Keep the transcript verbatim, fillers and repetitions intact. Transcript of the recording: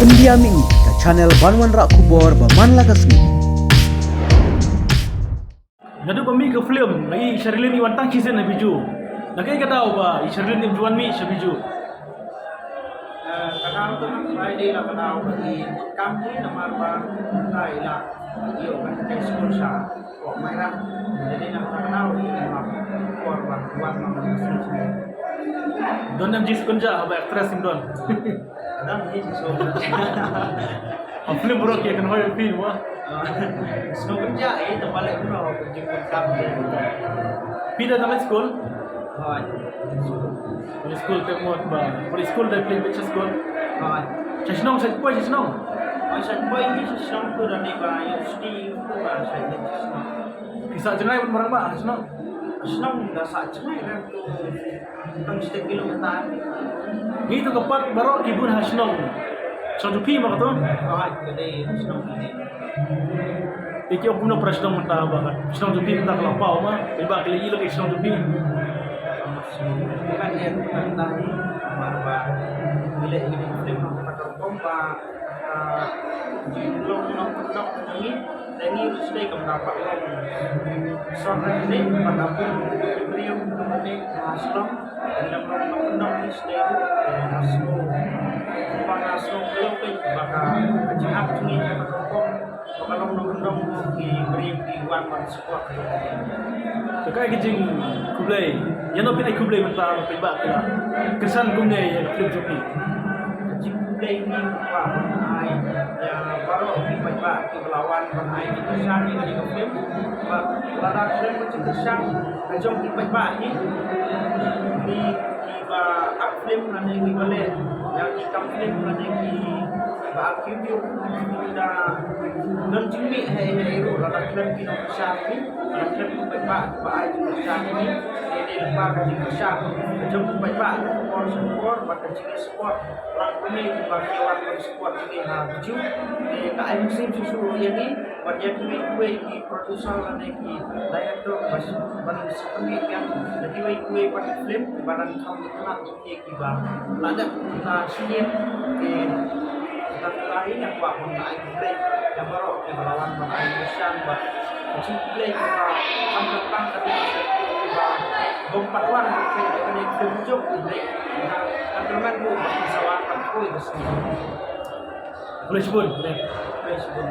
India Mih, ka channel ban wanrah khubor ba man la ka sngi. Naduh ba mih ka film, la i Sharlene i wan tang shisien ha Bijou. Na kaei ka daw ba i Sharlene im ju wan mih sha Bijou? Eh, ka daw tu na Friday la ka daw ba i kam hi namar ba la i la ïoh ka test school sha. Ko mai ran. Jadi na ka daw i ma por ba wan ma ka shisien. Don em ji skun ja ba actress im don. Adam hi so. Am film bro ke kan hoy film wa. So kun ja eh to pale bro jingkut kam. Phi da tang school? Hoi. Phi school te mot ba. Phi school te phi phi school. Hoi. Sha shnong sha poi sha shnong. Hoi sha poi ni sha shnong tu da ni ba yo sti tu ba sha ni sha shnong. Phi sah jngai ban marang ba sha shnong. Shnong da sah jngai ran tu. Tang stek kilometer. Ngi tu ka pat baroh ki bun ha shnong. Shnong jong phi ma ka tu? Hoi, ka dei shnong ka dei. Te ki ong kumno para shnong mynta ba ka shnong jong phi mynta ka la paw ma. Te ba ki la ïoh ki shnong jong phi. Bukan dia bukan tadi. Mar ba. Bila ini film apa terkompa. Long long long ni. Te ngi ruh sdei kam da pat long. Son na sdei pat da pun briew kam ne na sdom. Te ngi long long long ni sdei ruh na sdom. Ba na sdom briew pe ba ka jingak ngi ka ka kong. Ba ka long long long ki briew ki wan ban support. Te ka ai ka jingkhublei. Ïa no phi ai khublei mynta ba phi ba ka kyrshan kumne ïa ka film jong phi. Ka jingkhublei ngi ba ban ai ïa baroh ki paidbah ki ba la wan ban ai ki kyrshan ïa kane ka film. Ba lada khlem ka jingkyrshan ka jong ki paidbah hi, ki ba act film lane ki ba leh ïa ki kam film lane ki ba act YouTube, ki da don jingmih hei hei ruh lada khlem ki nongkyrshan hi, lada khlem ki paidbah ba ai jingkyrshan hi. Dei dei lypa ka jingkyrshan ka jong ki paidbah, por sha por bad ka jingsupport. Ba kine kiba ki wan ban support kine ha Bijou. Te ka ai mynsiem shuh shuh ïa ngi bad ïa kiwei kiwei ki producer lane ki director ba ban support ïa kiwei kiwei pat ki film ba dang kham itynnad ïa kiba la dep kita shnong. Te kita khlaiñ ïa kwah ban ai khublei ïa baroh kiba la wan ban ai kyrshan bad ka jingkhublei kiba kham kyrpang ka dei kiba bym pat wan ban peit ïa kane ka film jong u dei. Ka kyrmen ruh ba ki sa wan ban poi ka sngi. Khublei shibun. Khublei shibun.